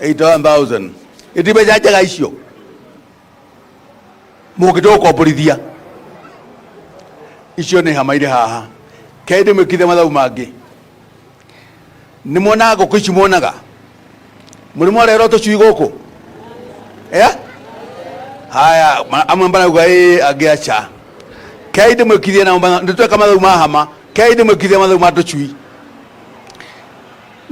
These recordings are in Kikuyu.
81,000. Iti mbeca njega icio mũngĩtũkomborithia icio nĩ hama irĩ haha. Kei ndĩmwĩkithe mathabu mangĩ. Nĩ mwonaga ngũkũ ici mwonaga mũrĩ mwarerwo tũcui gũkũ eh? Haya, amwe marauga ĩ, angĩ aca. Kei ndĩmwĩkithie nao, nĩtweka mathabu ma hama. Kei ndĩmwĩkithie mathabu ma tũcui.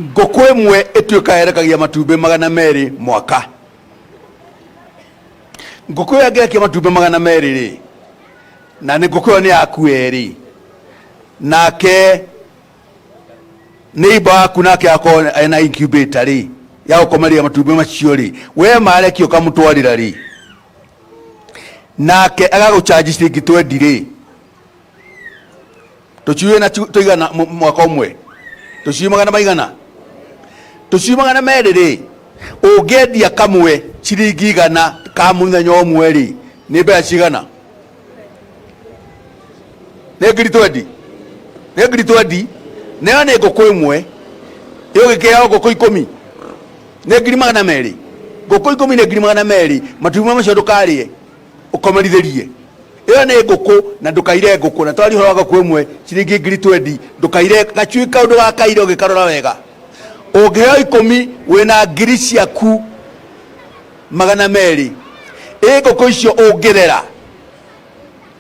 Ngũkũ ĩmwe ĩtuĩkaga ĩrekagia matumbĩ 200 mwaka. Ngũkũ ĩyo ĩngĩrekia matumbĩ 200 rĩ, na nĩ ngũkũ ĩyo nĩ yaku ĩrĩ, nake neighbor waku nake akorwo ena incubator rĩ ya gũkomeria matumbĩ macio rĩ, we marekia ũkamũtwarĩra rĩ, nake agagũcharge ciringi 20 rĩ, tũcui na tũigana mwaka ũmwe, tũcui magana maigana, tũcui 200 rĩ, ũngĩendia kamwe ciringi 100 ka mũthenya ũmwe rĩ, nĩ mbeca cigana? Nĩ ngiri 20, nĩ ngiri 20. Nayo nĩ ngũkũ ĩmwe ĩgũgĩkĩheo ngũkũ 10 nĩ ngiri 200. Ngũkũ 10 nĩ ngiri 200. Matumbĩ macio ndũkarĩe, ũkomerithĩrie. Ĩyo nĩ ngũkũ, na ndũkaire ngũkũ. Na twari ũhoro wa ngũkũ ĩmwe ciringi ngiri 20, ndũkaire gacui kau, ndũgakaire ũgĩkarora wega. Ũngĩheo 10 wĩna ngiri ciaku 200. Ĩ ngũkũ icio ũngĩrera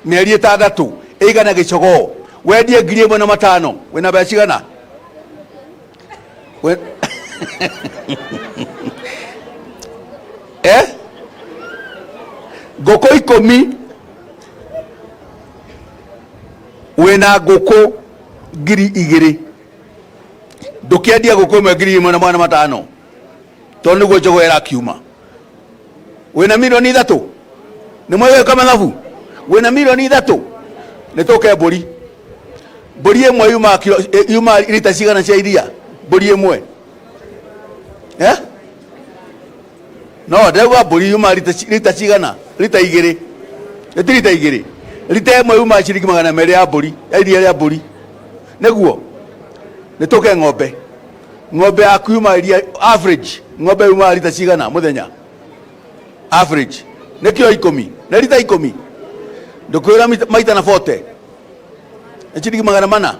mĩeri 6 ĩigana gĩcogoo, wendie 1,500, wĩna mbeca cigana? Eh? Ngũkũ 10 wĩna ngũkũ 2,000, ndũkĩendia ngũkũ ĩmwe 1,500, tondũ nĩguo njogoo ĩrakiuma. Wĩna milioni 3, nĩ mwegwĩka mathabu. Wĩna milioni 3, nĩ tũke mbũri. Mbũri ĩmwe yuma kilo, yuma rita cigana cia iria? Mbũri ĩmwe, eh? No ndauga mbũri yuma rita cigana? Rita 2, ĩti rita 2. Rita ĩmwe yuma ciringi 200 ya mbũri, ya iria rĩa mbũri. Nĩguo nĩ tũke ng'ombe. Ng'ombe yaku yuma iria, average ng'ombe yuma rita cigana mũthenya? Average nĩ kilo 10, nĩ rita 10. Ndũkwĩra maita na 40 nĩ ciringi 400.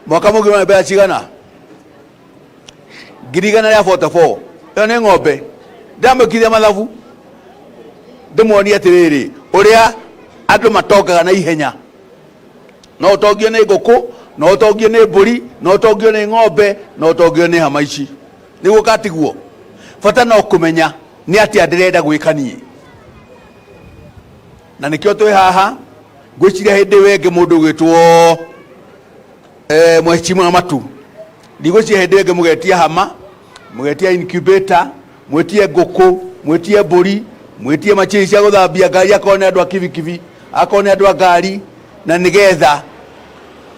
Mwaka mũgima nĩ mbeca cigana? 144,000. Ĩyo nĩ ng'ombe. Ndamwĩkithia mathabu ndĩmuonie atĩrĩrĩ, ũrĩa andũ matongaga na ihenya. No ũtongio nĩ ngũkũ, no ũtongio nĩ mbũri, no ũtongio nĩ ng'ombe, no ũtongio nĩ hama ici. Nĩguo katiguo bata no kũmenya nĩ atĩa ndĩrenda gwĩka niĩ, na nĩkĩo twĩ haha. Ngwĩciria hĩndĩ ĩyo ĩngĩ mũndũ ũgwĩtwo mheshimiwa Matu, ndigwĩciria hĩndĩ ĩyo ĩngĩ mũgetia hama, mũgetia incubator, mwĩtie ngũkũ, mwĩtie mbũri, mwĩtie machini cia gũthambia ngari, akorwo nĩ andũ a kibikibi, akorwo nĩ andũ a ngari, na nĩgetha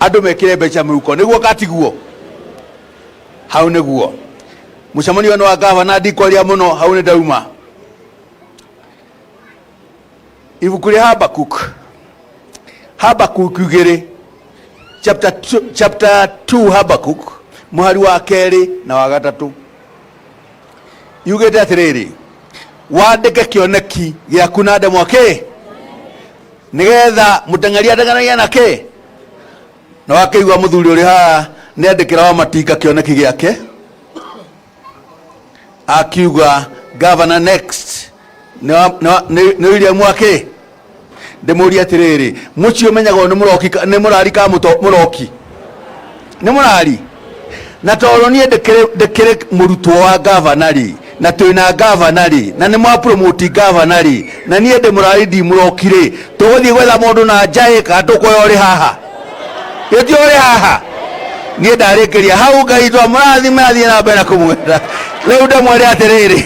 andũ mekĩre mbeca mĩhuko. Nĩguo katiguo hau nĩguo mũcemanio nĩ wa gavana. Ndikwaria mũno, hau nĩ ndauma. Ibuku rĩa Habakuk, Habakuk 2, chapter 2, chapter 2 Habakuk, mũhari wa 2 na wa 3, yugĩte atĩrĩrĩ, wandĩke kĩoneki gĩaku na ndemwa kĩ, nĩgetha mũteng'eri ateng'eragia na kĩ. Na wakĩigua mũthuri ũrĩ haha nĩ andĩkĩra wa matinga kĩoneki gĩake, akiuga governor next nĩ William wake. Ndĩmũrie atĩrĩrĩ, mũciĩ ũmenyagwo nĩ mũroki nĩ mũrari ka mũroki nĩ mũrari? Na tondũ niĩ ndĩkĩrĩ mũrutwo wa gavana rĩ, na twĩna gavana rĩ, na nĩ mwa promote gavana rĩ, na niĩ ndĩ mũrari ndi mũroki rĩ, tũgũthiĩ gwetha mũndũ na nja ĩ, kana tũkuoya ũrĩ haha? Gĩtĩ ũrĩ haha. Niĩ ndarĩkĩria hau. Ngai twamũrathime, athiĩ na mbere na kũmwenda. Rĩu ndĩmwĩre atĩrĩrĩ,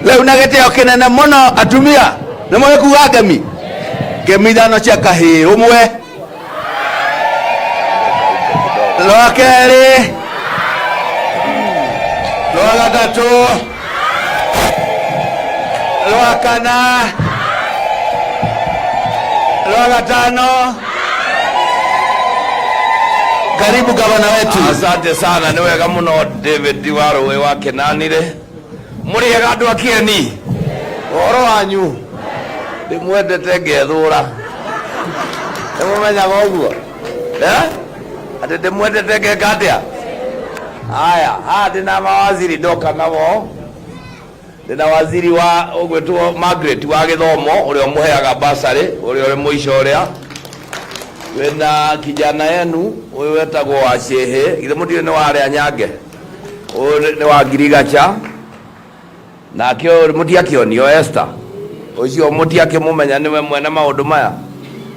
rĩu na gĩtĩo kĩnene mũno, atumia nĩ mũĩ kuga ngemi, ngemi 5 cia kahĩĩ. Ũmwe, rwa 2, rwa 3, rwa 4, rwa 5. Karibu gavana wetu. Asante sana, nĩ wega mũno David wa rũĩ wa Kenanire. Mũrĩ ega andũ a Kĩeni? Ũhoro wanyu? Ndĩmwendete ngethũra. Nĩmũmenyaga ũguo? Eh? Atĩ ndĩmwendete ngeka atĩa? Haya, haha ndĩna mawaziri ndoka namo. Ndĩna waziri wa ũgwĩtwo Margaret wa gĩthomo ũrĩa ũmũheaga basarĩ ũrĩa ũrĩ mũico ũrĩa wĩna kijana yenu ũyũ wetagwo Wacĩhĩ githĩ mũtiũĩ nĩ warĩa nyange ũyũ nĩ wa ngirigaca nake ũyũ mũtiakĩonio Esther ũcio mũtiakĩmũmenya nĩwe mwene maũndũ maya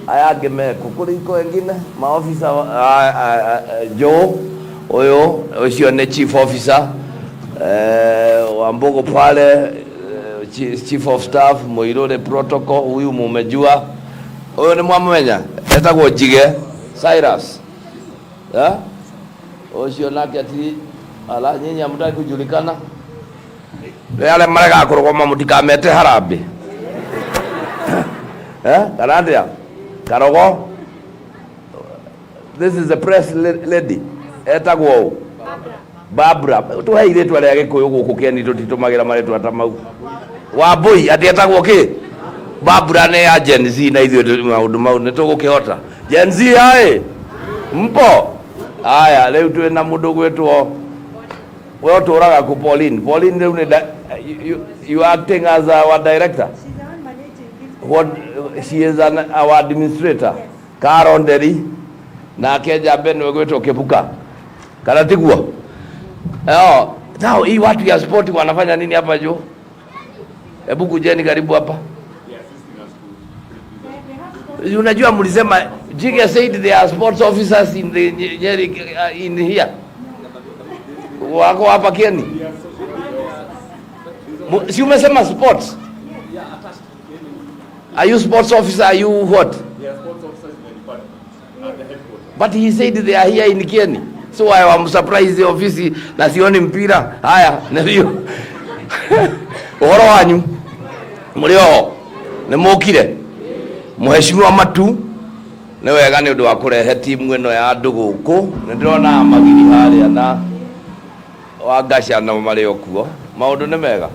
aya angĩ mekũ kũrĩ iko wengine maofisa Joe ũyũ ũcio nĩ chief officer Wambugu pale chief of staff Muiruri protocol huyu mumejua huyu nĩ mwamumenya etagwo Njige Cyrus eh? Ũcio nake ati ala nyinyi hamtaki kujulikana arĩa maregaga kũrũgama mũtikamete harambĩ eh? Kana atĩa Karogo this is the press lady etagwo ũ Barbara tuhe irĩtwa rĩa gĩkũyũ gũkũ Kĩeni tũtitũmagĩra marĩtwa ta mau Wambũi atĩ etagwo kĩ Barbara nĩ ya Gen Z na ithuĩ maũndũ mau nĩ tũgũkĩhota Gen Z aĩ mpo aya rĩu twĩ na mũndũ gwĩtwo we ũtũraga kũ Pauline Pauline rĩu nĩ you are acting as our director. She's the one managing this. What she is an, our administrator. Yes. Carol Nderi nake njambe nĩwe gwĩtwo Kĩbuka kana tiguo? Oh, now hii watu ya sport wanafanya nini hapa juu? Hebu kujeni karibu hapa. Unajua mlisema Jige said there are sports officers in the Nyeri in here. Wako hapa Kieni? Si umesema sports? Are you sports officer? Are you what? They are sports officers in the department at the headquarters. But he said they are here in Kieni. So I am surprised the office na sioni mpira. Haya, ndio. Ũhoro wanyu? Mũrĩ oho? Nĩ mũkire? Mheshimiwa Matu nĩ wega nĩ ũndũ wa kũrehe timu ĩno ya andũ gũkũ. Nĩ ndĩrona magiri harĩa na Wangaca nao marĩ o kuo. Maũndũ nĩ mega.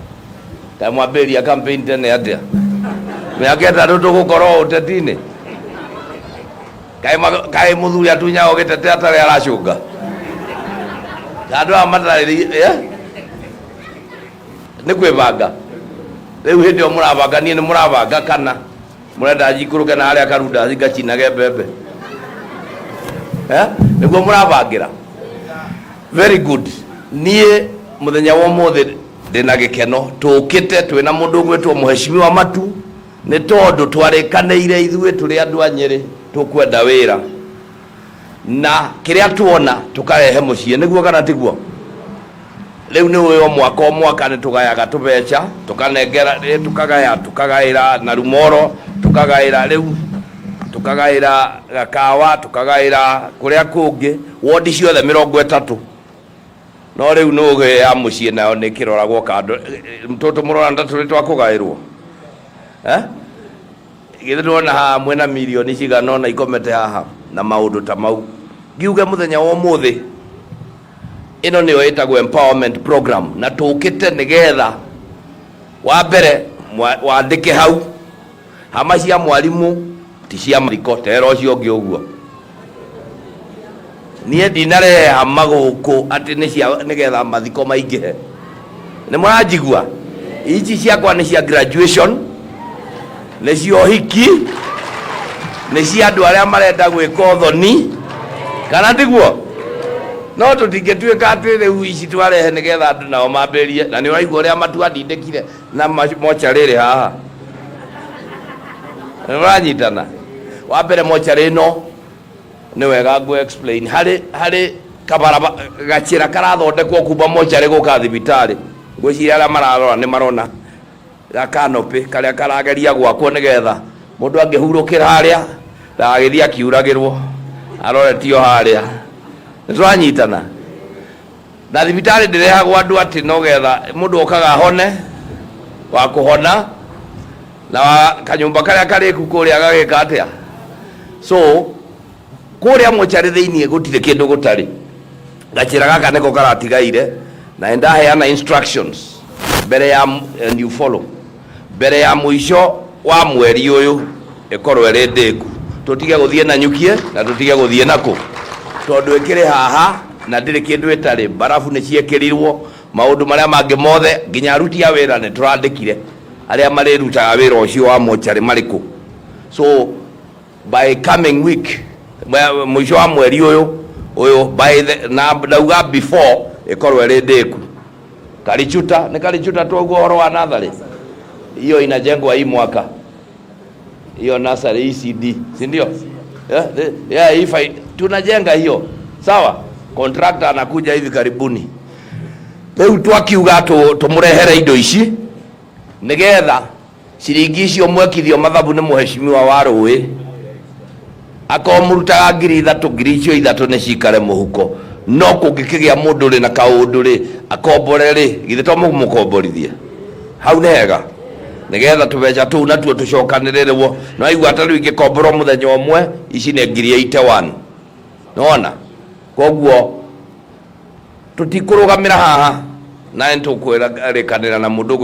Kaĩ mwambĩrĩria campaign tene atĩa? Mĩaka 3 tũgũkorwo ũteti-inĩ. Kaĩ mũthuri atunyago gĩtete atarĩ aracũnga. Andũ aya matarĩ eh? Nĩ kwĩbanga. Rĩu hĩndĩ ĩyo mũrabanga niĩ nĩ mũrabanga kana mũrenda njikũrũke na harĩa karundathi ngacinage mbembe. Eh? Nĩguo mũrabangĩra. Very good. Niĩ mũthenya wa ũmũthĩ ndĩna gĩkeno tũkĩte twĩna mũndũ ũgwĩtwo Mheshimiwa Matu nĩ tondũ twarĩkanĩire ithuĩ tũrĩ andũ a Nyĩrĩ tũkwenda wĩra na kĩrĩa tuona tũkarehe mũciĩ nĩguo kana tiguo? Rĩu nĩ ũĩ o mwaka o mwaka nĩ tũgayaga tũbeca tũkanengera tukagaya tukagaĩra na rumoro tukagaĩra rĩu tukagaĩra gakawa tukagaĩra kũrĩa kũngĩ wodi ciothe 30 no rĩu nĩ ũgĩ ya mũciĩ nayo nĩ kĩroragwo kando tũtũ mũrona ta tũrĩ twa kũgaĩrwo eh? Githĩ ndĩrona haha mwĩna mirioni cigana ũna ikomete haha na maũndũ ta mau ngiuge mũthenya wa ũmũthĩ ĩno nĩyo ĩtagwo empowerment program na tũkĩte nĩgetha wa mbere wandĩke hau hama cia mwarimũ ti cia mathiko tera ũcio ũngĩ ũguo niĩ ndinarehe hama gũkũ atĩ nĩ cia nĩgetha mathiko maingĩhe nĩ mũranjigua ici ciakwa nĩ cia graduation nĩ cia ũhiki nĩ cia andũ arĩa marenda gwĩka ũthoni kana tiguo no tũtingĩtuĩka atĩ rĩu ici twarehe nĩgetha andũ nao mambĩrĩrie na nĩ ũraigua ũrĩa Matu andindĩkire na mocarĩ ĩrĩ haha nĩ ũranyitana wa mbere mocarĩ ĩno nĩ wega ngũ explain harĩ harĩ kabaraba gacĩra karathondekwo kuma mocarĩ gũka thibitarĩ ngwĩciria arĩa mararora nĩ marona gakanopĩ karĩa karageria gwakwo nĩgetha mũndũ angĩhurũkĩra harĩa ndagagĩthiĩ akiuragĩrwo aroretio harĩa nĩ tũranyitana na thibitarĩ ndĩrehagwo andũ atĩ nogetha mũndũ okaga ahone wa kũhona na wa kanyũmba karĩa karĩku kũrĩa gagĩka atĩa so Kũrĩa mocarĩ thĩinĩ gũtirĩ kĩndũ gũtarĩ. Gacĩra gaka nĩko karatigaire na nĩndaheana instructions mbere ya, and you follow, mbere ya mũico wa mweri ũyũ ĩkorwo ĩrĩ ndĩku, tũtige gũthiĩ na nyukie na tũtige gũthiĩ nakũ, tondũ ĩkĩrĩ haha na ndĩrĩ kĩndũ ĩtarĩ. Mbarabu nĩ ciĩkĩrirwo, maũndũ marĩa mangĩ mothe, nginya aruti a wĩra nĩ tũrandĩkire arĩa marĩrutaga wĩra ũcio wa mocarĩ marĩ kũ. So by coming week, mũico wa mweri ũyũ ũyũ, by the, na ndauga before ĩkorwo ĩrĩ ndĩku. Karichuta nĩ Karichuta twaguo ũhoro wa natharĩ hiyo inajengwa hii mwaka, hiyo nursery ECD, si ndio? Yeah, if I, tunajenga hiyo sawa, contractor anakuja hivi karibuni. Rĩu twakiuga tũmũrehere indo ici nigetha ciringi icio mwekithio mathabu nĩ mũheshimiwa wa rũĩ, akorwo mũrutaga 3,000, 3,000 nĩ cikare mũhuko. No kũngĩkĩgĩa mũndũ rĩ na kaũndũ rĩ akombore rĩ, githĩ to mũmũkomborithie hau? Nĩ hega nigetha tũbeca tũu natuo tũcokanĩrĩrwo. No aigua ta rĩu ingĩkomborwo mũthenya ũmwe, ici nĩ 81,000. Nona koguo tũtikũrũgamĩra haha na nĩtũkwĩrĩkanĩra na mũndũ.